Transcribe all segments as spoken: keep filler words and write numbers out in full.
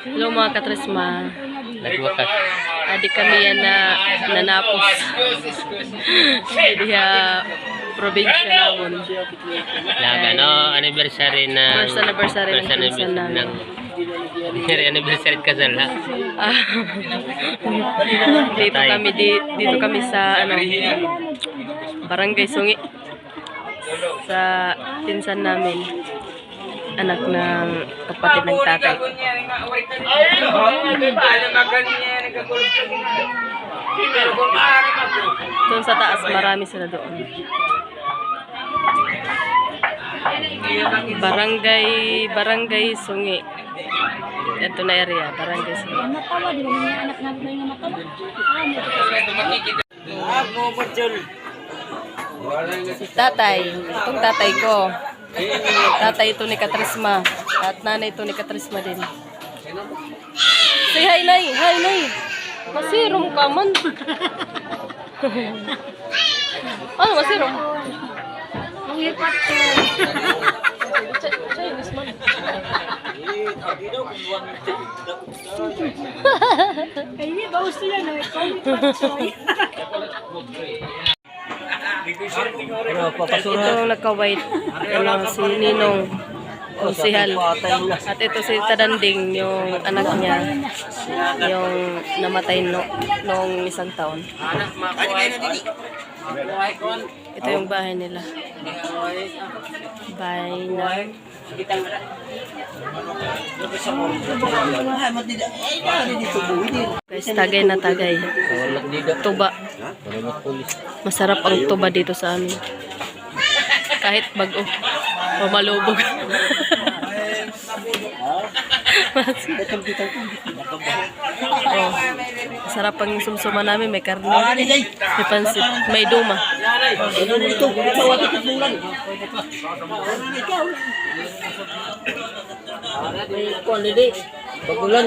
Hello, mga katresma. Nagwakas. Adi kami yana nanapos. Diha probinsya namon. Nag, ano, anniversary na. First anniversary ng pinsan namin. Anniversary, anniversary kasal, ha? Ah. Dito kami, di-, dito kami sa, ano, Barangay Sungi. Sa pinsan namin. Anak ng kapatid ng tatay ko. Doon sa taas, marami sila doon. Barangay, Barangay Sungi. Ito na area, Barangay Sungi. Matawa, di ba? May anak nga, may matawa. Tatay, itong tatay ko. Tatay ito ni Katresma. At nanay ito ni Katresma din. Say hi, Nay. Hi, Nay. Masirom ka man. Ano, masirom? Ang lipat ko. Chinese man. Ay, hindi ba gusto niya, no? Ikaw, may patsoy. Ito naka-white, ano, si Ninong Konsehal. At ito si Tadanding, yung anak niya, yung namatay no, noong isang taon. Ito yung bahay nila. Bahay na Guys, tagay na tagay. Tuba. Masarap ang tuba dito sa amin. Kahit bago o malubog. Oh, masarap ang sumsuman namin. May karne. May pansit. May duma. May kuwan, didi. Bagulan.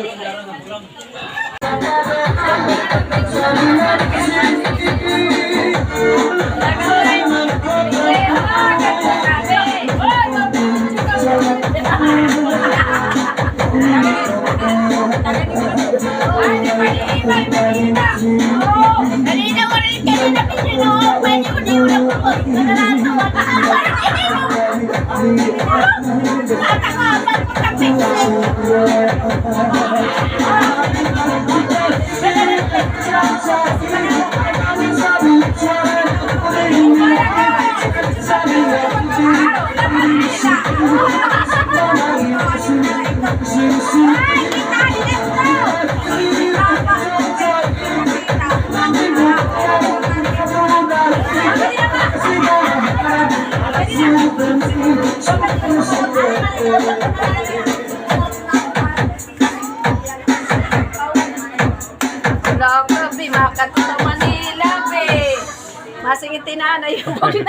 Grabe, makadto sa Manila, be. Masingit tinanay yung pag-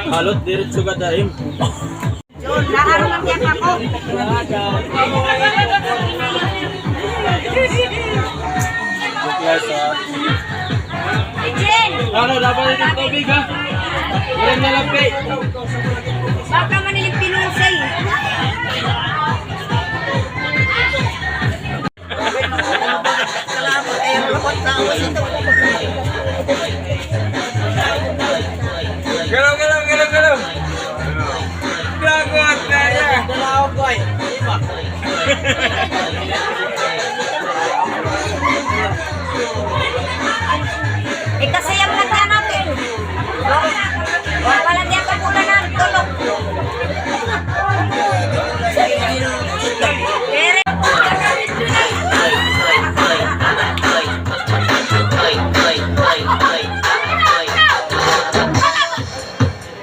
Halot, diretso ka daim. Jun, naharap niya pa ko. Jen! Ano, dapat ito tubig, ha? Walang nalapi. Baka manilig pinusay. Galaw, galaw, galaw, galaw. Gago, at kaya. Ikasayang na ka natin. Wala niya ka muna na, tulog.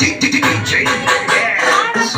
D J Gas.